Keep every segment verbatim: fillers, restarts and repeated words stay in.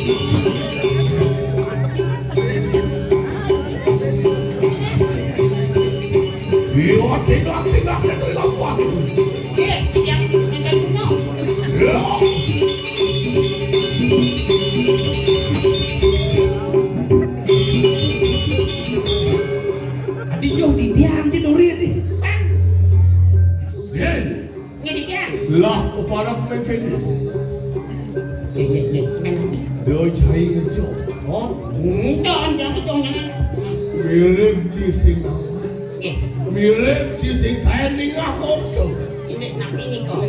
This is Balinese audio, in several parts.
Iya, tinggal, tinggal, tinggal, tinggal. Iya, yang nempel kuno. Iya. Adi yo di diam di duri di. Bang. Iya. Ngedikan. Lah, kepada pemain kayaknya. Ye, ye, ye, men. Dia cai ngejo. Oh, enggak, enggak, enggak, enggak. Mirip ci sing. Eh. Mirip ci sing kain ningah kocok. Ini napi nih kok?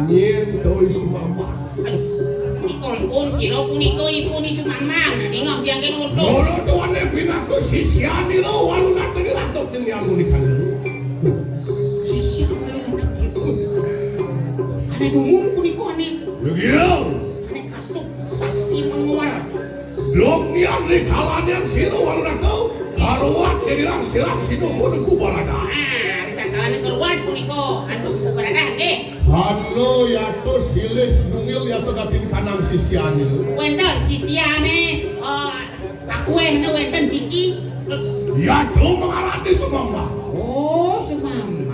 Nyen toi sumama. Aduh, ipun sira punika ipun Sumamang. Ningok tiang kene utuh. Mula tuane pinaku sisyanira Walunata Ratu ning Yamunika. Sisya kaya ngono iki. Ane dungu punika ane. Lho iya. Sane kasuk sakti menguar. Blok nian rikalaning sira Walunata. Karuat dene rang silang sinuhun ku barada. Ah, rikalaning karuat punika antuk ku barada nggih. Hano yato silih sinungil yato gati kanang sisyane. Wenten sisyane, eh, akueh ne wenten siki. Yato mengarati Sumamang. Oh, Sumamang.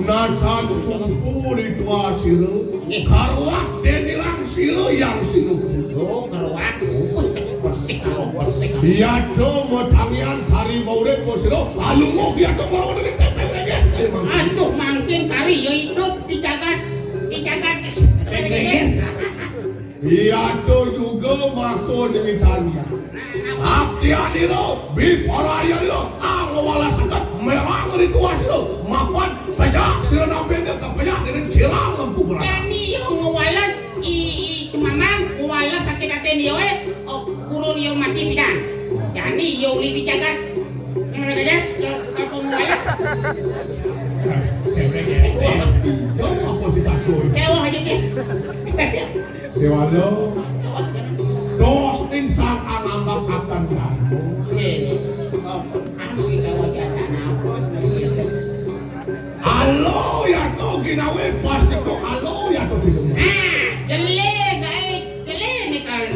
Natan sumpu ritual sira. Nggih. Karuat denirang sira yang sinuku. Yo, karuat. Oh, bersih kalau bersih kalau. Yato motangian kari maurip ko sira. Alunguh yato maurip di T P P G S kali mangkin. Aduh, mangkin kari ya hidup di jagat, di jagat P P G S. Iya to juga mako demikian ya. Abdianira, biparayanira, ah, ngwalasaken merang rituasira, mapan pejak sira nampinnya ke pejak dengan silang lempu berat. Jani yo ngwales i, i Sumamang, ngwales sakit hati yo eh, oh, kurun yo mati pidan. Jani yo uli di jagat. Yang ada gas, kalau ngwales. Jauh apa si satu? Jauh aja dia. Dewala, tos ning sang angambak akan dharma. Nggih. Anu iki kawajatan apa? Alo ya to ginawe pasti kok alo ya to dino. Ah, jele gae, jele ne kan.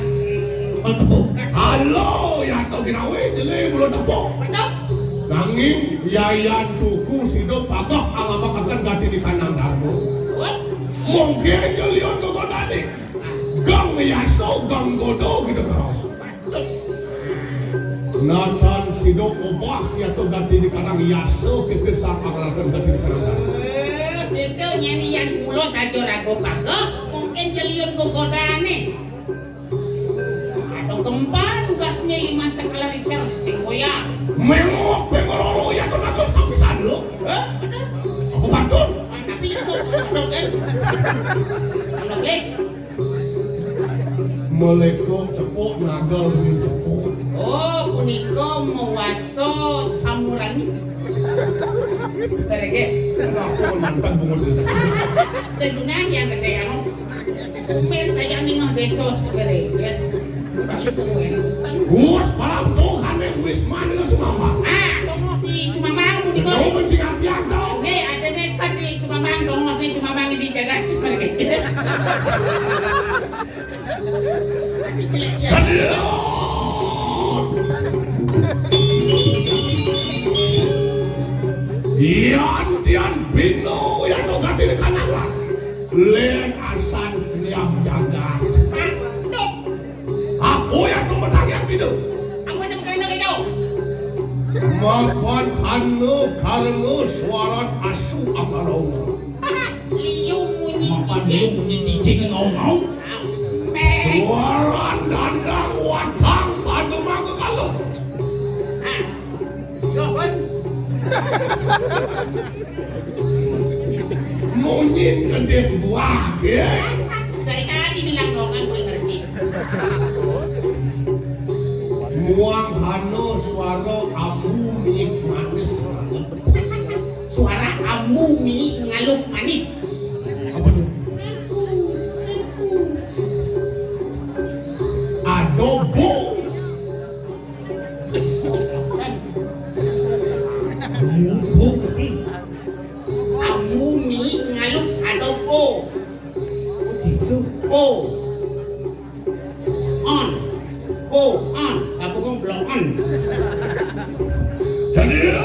Alo ya to ginawe jele mulo tepuk. Betul. Nanging yayan tuku sida pagah angambak akan gati di kanang dharma. Betul. Mungkin jelion kegodane. Gang yaso, gang godo gitu keras. Natan sida obah ya to gati di kanang yaso kepir sapa ngalaken gati di kanang. Eh, beda nyeni yan kula saja raga pagah, mungkin jeliun gogodane. Ada gempa tugasnya lima skala Richter sing koyak. Mengok pengororo ya to nato sapisan lo. Hah? Bener? Apa patut? Ah, tapi itu bener kan? Bener, guys. Meleko cepuk naga ning cepuk. Oh, punika mewasta samurani. Sebentar, nggih. Kenapa mantap bungut itu? Tegunan yang gede anu. Kumen saya ningah desa sebentar, guys. Balik ke Gus, palam Tuhan yang wis mani Sumamang. Ah, tunggu si Sumamang punika. Tunggu mencing hati atau? Nggih, ada nekat di Sumamang, tunggu si Sumamang di jagat sebentar, guys. Yan tian bino ya to gati di kanara. Len asan kriam jagat. Apa ya to matang yang bino? Apa yang kena kena? Mapan hanu karnu suarat asu amarau. Liu munyi cicing. Makan dia punya cicing ngau-ngau. Amen. Suara dandang wadang pada mangga kalau. Ah, yo, Bun. Munyi kedis buah, ya. Dari tadi bilang dong kan gue ngerti. Muang hano suara abu minyik manis. Suara ambu mi ngaluk manis. Apa tuh? Adobo. Adobo. Ambu mi ngaluk adobo. Gitu. Oh. On. Oh, on. Apa kau belum on? Jadi, ya.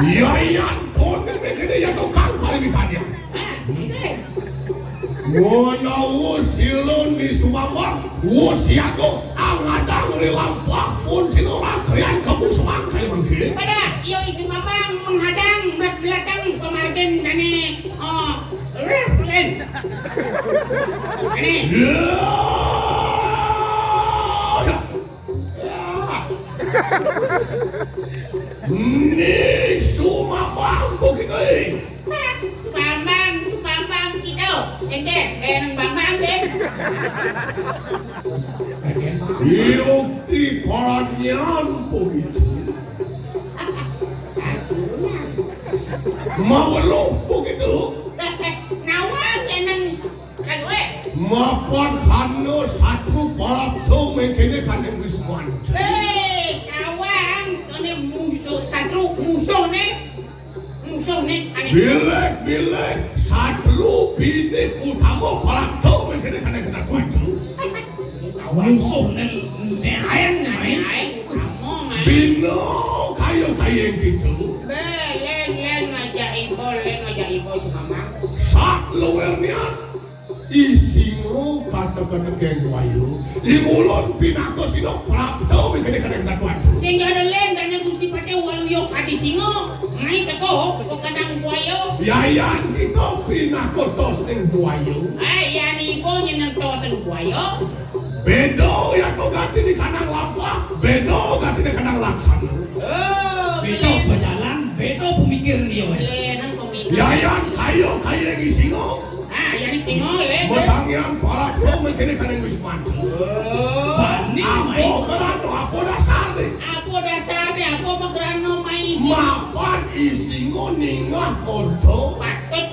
Ya, ya, kon ini ya tukang parimitanya. Ah, ini. Manawa silun di Sumambang, wus siaga, angadang ri lampah pun sira rakrian kabusuang kaya mangkin. Pada, iya, i Sumambang menghadang mat belakang pamargin dane, oh, reh, lain. Dane. Ya. Ya. Ni Sumambang ko kita. Sumambang, Sumambang kita. Ente, kayak nang Bambang, deh. Yukti paranyan begitu. Maweluh begitu. Nawang, kayak nang Mapan hana satru parapta mengkene kane Wisman. Hei, awang, kene musuh, satru, musuh ne. Musuh ne, ane. Bilih, bilih, satru binih utama parapta mengkene kane kena tuan tu. Musuh ne, ne aeng, ne aeng. Aeng, utama, aeng. Bina kaya-kaya gitu. Be, len, len, ngajak ibu, len, ngajak ibu, semamang. Sak luar niat. I singa kata-kata geng buaya. I ulun pinaka sida prapta mikene kadang datuan. Sing ada len dana Gusti Patih Waluya kadi singa. Mai teko, kok kadang buaya. Yayan kita pinaka tos ning buaya. Ai, yan ibu nyeneng tos ning buaya. Beda ya to ganti di kandang lampah, beda ganti di kandang laksana. Oh, beda bejalan, beda pemikiran dia. Len, nang pemikiran. Yayan kayo, kayo yang isinga. Ah, ya di singa, le. Matang yan parapta mengkene kadang Wisman. Oh. Bani, apa mai. Kerana, apa dasar ni? Apa dasar ni? Apa makrana mai singa? Mapan isinga ningah orta. Patut.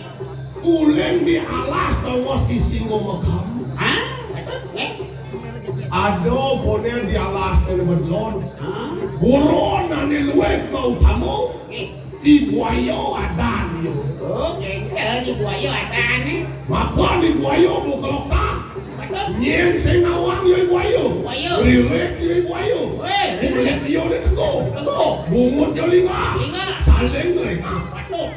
Uleng di alas tongos isinga makam. Ah, patut, eh. Ada konen di alas kene bedlon. Ah. Gurun ane luwih mautama. Eh. I buaya adan yo. Oh, engkel i buaya adan, eh. Mapan i buaya buka lokta. Betul. Nyen sing nawang yo i buaya. Buaya. Lirik yo i buaya. Weh, lirik. Kulit yo ni teguh. Teguh. Bungut yo lingah. Lingah. Caling lingah. Betul.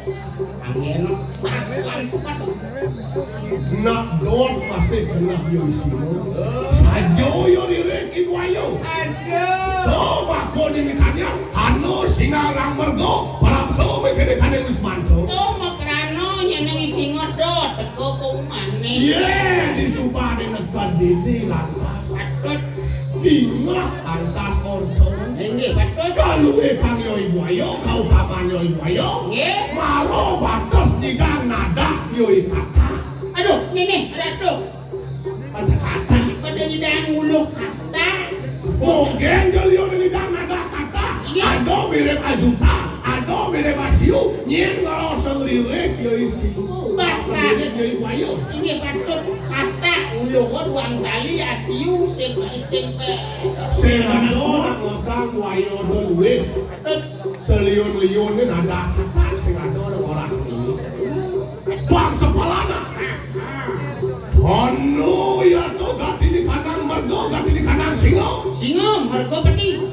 Angin, pas, pas, pas. Nak dot masih kena yo isinga. Sajo yo lirik i buaya. Aduh. To bako ni mitanya, hanu singa rang mergo, prapta mikene kane Wismanto. To makrana nyeneng isinga dot, teko ko umane. Ye, di subane nekad didi lantas. Patut. Dingah lantas orta. Inggih, patut. Kaluwe kang yo i buaya, kaupaman yo i buaya. Nggih. Maro bates didang nadah yo i kata. Aduh, mimih, Ratu. Kata-kata. Pada nyidang nguluh kata. Mungkin jolio nyidang nada kata. Iya. Ada mirip ajuta, ada mirip asiu, nyen ngarasa ngelirik, yo isi. Basta. Ngelirik, yo ibu ayu. Inggih patut kata, nguluh duang tali asiu, sing, sing pe. Sing ada nak ngotang, wayo do luwih. Patut. Seliun-liun ni nada kata, sing ada orang ini. Bang sepalana. Anu ya to gati di kandang mergo, gati di kandang singa. Singa, mergo peti.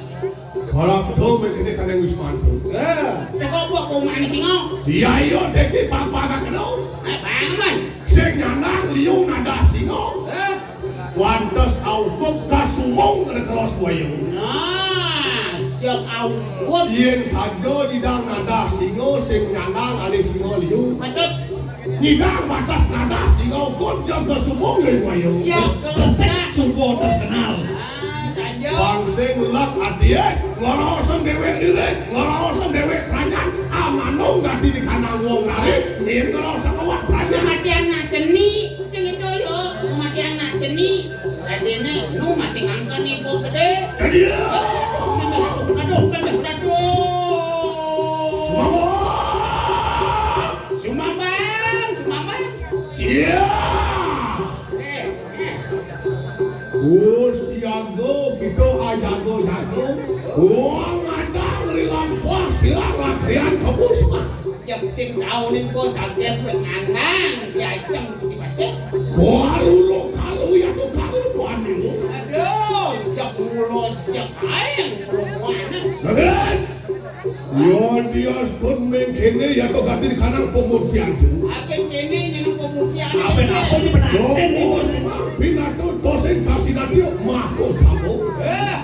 Kalau to mengkene kandang Wismanto. Eh, teko buah kuman singa. Iya, iya, deki papa kena. Eh, bangun. Sing nyanang liu nada singa. Eh. Wantes autuk kasumung kena keros buaya. Nah, jak autuk. Yen saja nyidang nada singa sing nyandang alih singa liu. Patut. Nyidang batas nada singa kun jaga sumung yo buaya. Ya, kalau resik supo terkenal. Ah, saja. Bang sing lek atie, ngorosem dewek diri, ngorosem dewek pranyan, amanung dadi di kandang wong lari, yen ngorosem awak pranyan. Mati anak ceni. Sing itu yo, mati anak ceni. Dadene nu masih ngangkon ibu gede. Jadi ya. Aduh, aduh, aduh, aduh. Sumambang. Sumambang, Sumambang. Iya. Eh, eh. Oh, siaga kita ajaga-jaga. Wong ada ngeri lampah silang rakrian kebus, Pak. Jak sing kaunin ko saget nandang jajeng Gusti Patih. Kalu lo kalu ya to kalu ko anu. Aduh, jak mulo jak aeng perempuan. Raden. Yo dia stun mengkene ya to ganti di kanang pemutian tu. Apa kene nyeneng pemutian? Apa apa ni benar? Yo bos mah pinatu tosen kasih nanti mako kamu. Eh,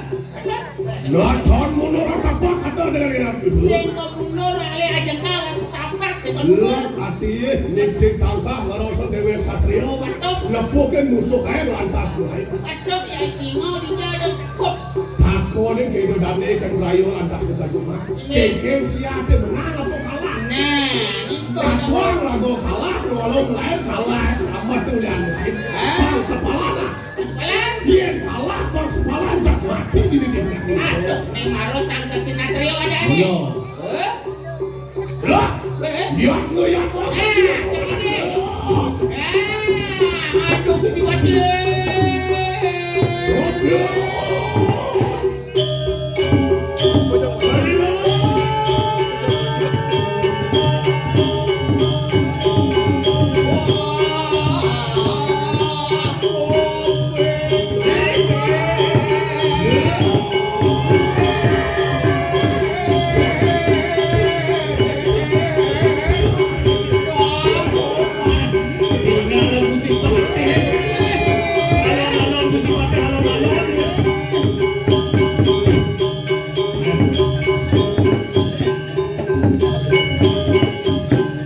Laton mundur apa kata dengan enak itu? Sing kok mundur ale aja kalah setapak sing kok mundur. Lah ati nitih tangkah ngarasa dewek satrio. Betul. Lepukin musuh kae lantas wae. Betul ya singa dijaduk. Kok takone kene dane kan rayo lantas kita cuma. Ini. Kengkeng siate menang apa kalah? Nah, itu. Jadwal lagu kalah, walau lain kalah, selamat tuh yang lain. Hah? Bang sepalana. Sepalan. Yen kalah bang sepalan jak mati di diri. Aduh, ning maro sang kesinatrio ada ane. Iya. Heh? Lah, heh? Lihat lo ya. Eh, jadi. Ah, aduh, Gusti Patih. Aduh.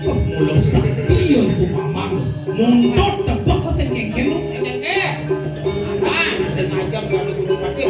Wah, mula sakti ya sumamang. Muntut tebak sing kengken lu. Sing kengken. Apa? Sing ngajak kami Gusti Patih.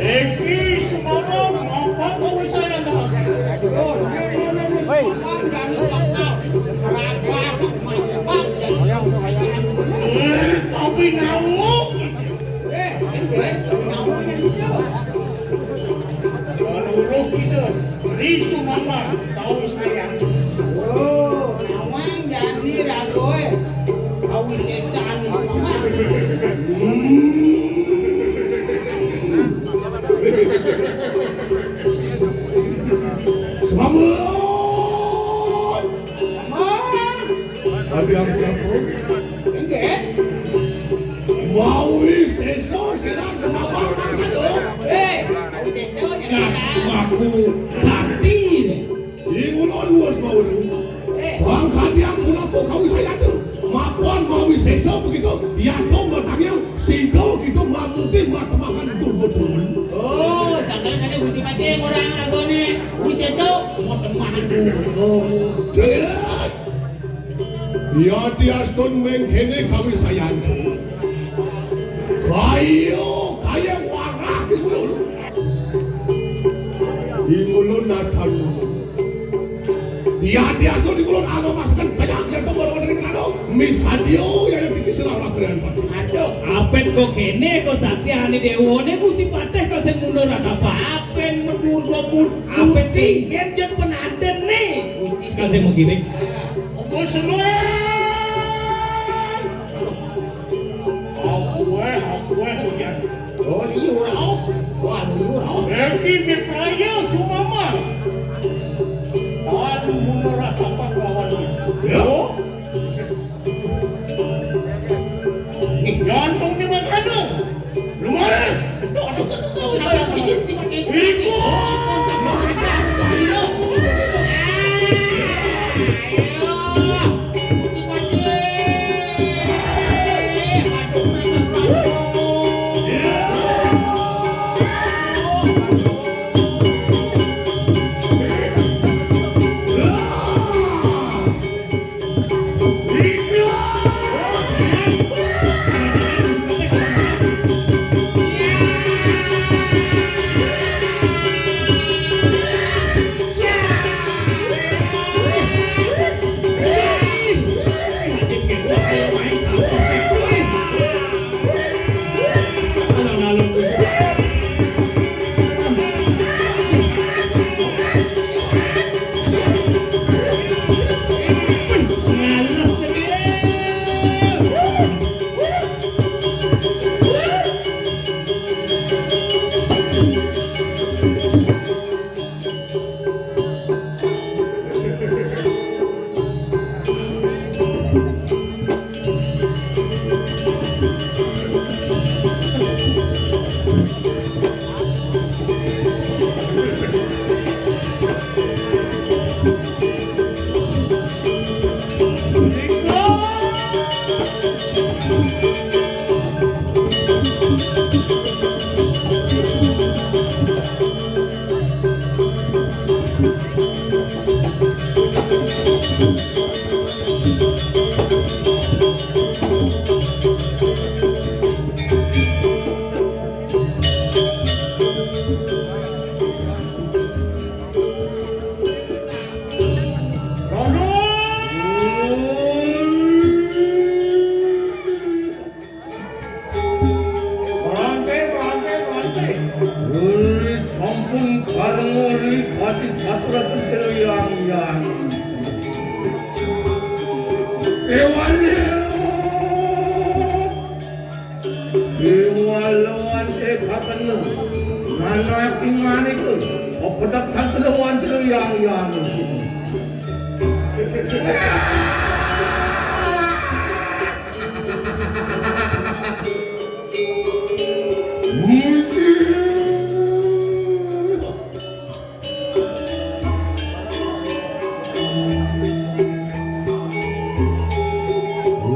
Iki sumama ngapa kowe saya ndak? Hei. Tapi ngawuk. Menurut kita, risu mama tahu saya. Oh, nawang jani ragoe. Tahu sesan mama. Selamat. Adi aku. Enggak. Mawi seso sirang semapang. Eh, mawi seso. Nah, aku sakti. Ing ulun wus maweruh. Bang kadiang punapa kawisayana. Mapan mawi sesa begitu, yadong batanging sida kita mamuti matemahan betul-betul. Oh, sakala kada Gusti Patih ngurang ragane. Wi sesa matemahan betul. Ya diastun mengkene kawisayana. Kayo, kayo warah di ulun. Di ulun natan. Dia dia so di ulun anu masakan banyak yang tembur pada ring anu. Misadio ya yang pikir sila ora keren. Aduh, apet kok kene kok sakti ane dewone Gusti Patih kok sing mundur apa? Apen mundur kok mundur. Apet tinggen jan penaden ne. Gusti kok sing menggiring. Apa semua? Aku eh, aku eh, hujan. Oh, liur auf. Wah, liur auf. Berarti mitraya sumama. Tadi mundur apa lawan dia? Ya. Ih, jantung di mana? Lumayan. Aduh, aduh, aduh, aduh, aduh, aduh. Iriku. Saturaken sira yang-yang. Ewale. Ewale wan ekaken. Nanaking manika. Opedak tangkelewan sira yang-yang. Muji.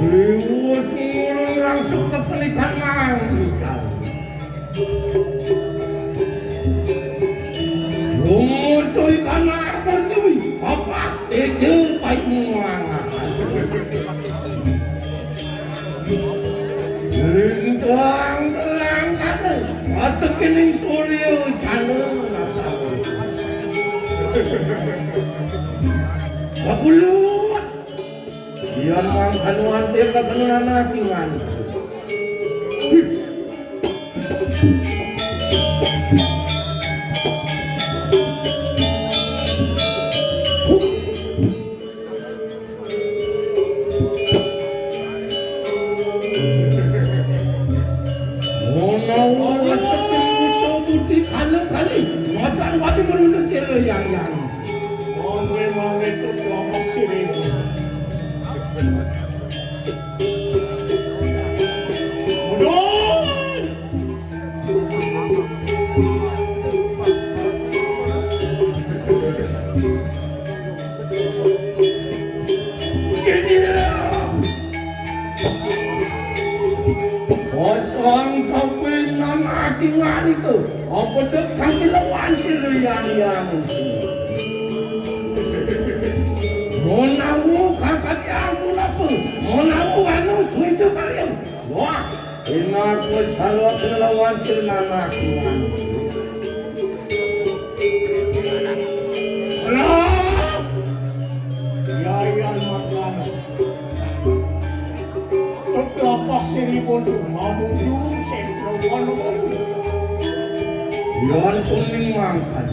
Riwus ngurung langsung kepelikan mangikan. Lungo ikan lapar dewi, apa? Itu baik muang. Lintang terang kata, atekening surya jana. Kapulut. Yan mangkanuan deka kanunan asingan. Menawa wonten buta budi kalem kalih, mboten wani merunduk sira yang-yang. Monggo mangke kelompok sirine. Mundur! Kosong kawinan ati ngalika, apa dek kang dilawan sira yang-yang. Menawa kakak ampun apa, menawa anu suwita kalian. Wah, enak wis sarwa nglawan sira nang aku. Halo. Yayan Matlana. Tetlapas siripun mamuju sentra wanu. Yan kuning mangkan.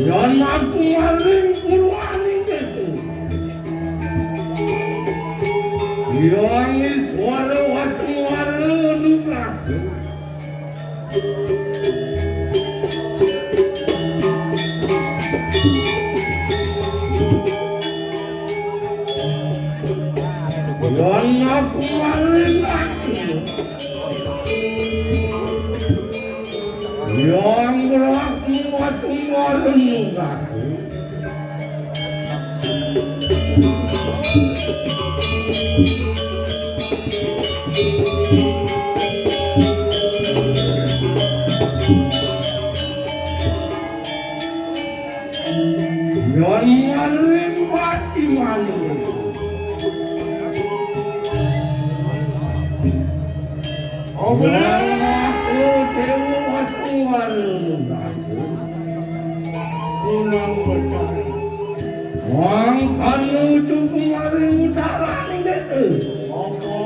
Yan aku maring purwaning desa. Yang Iswara Wasmara nugraha. Yang aku maring aku. Yang berlaku Wasmara nugraha. Yon maring pasti maning. Obeng aku dewa wasung warung aku. Kunang betara. Mangkana nuju kemaring utaraning desa. Apa?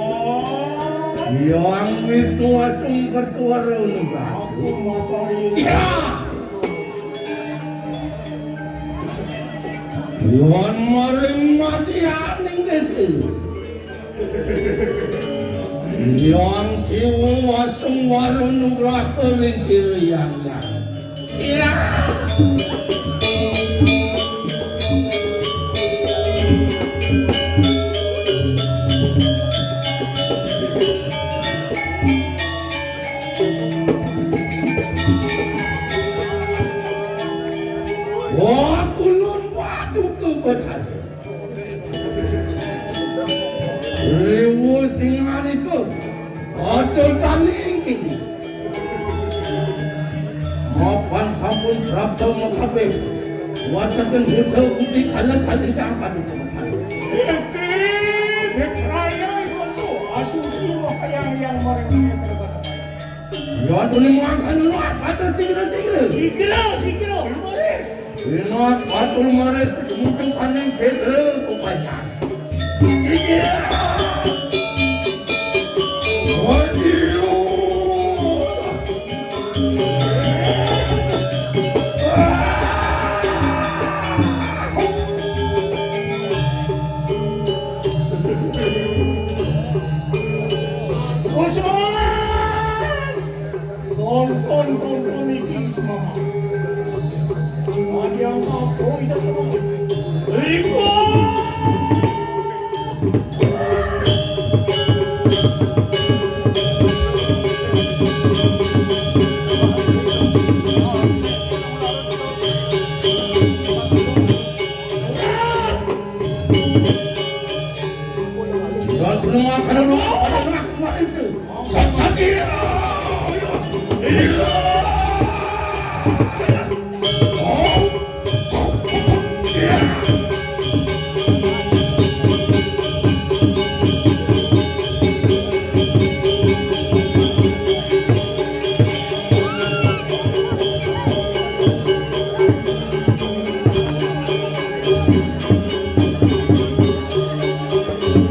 Hyang Wisnu asung bersuara nugraha. Aku masari. Ya. Yon maring madyaning desa. Hyang Siwa asung wara nugraha ring sira Hyang Hyang. Iya. Wah, kulun paduka betara. Riwus ing anika, ada tali ingkang. Mapan sampun prapta makabeh. Wacaken buta uti kala kali jangkan. Iki Betraya iku asuci wah yang yang maring. Yatune mangkana luwat, batur sigra-sigra. Sigra, sigra, lumaris. Inat batur maris, kemudian paning sigra, kepanjang. Sigra. Waduh.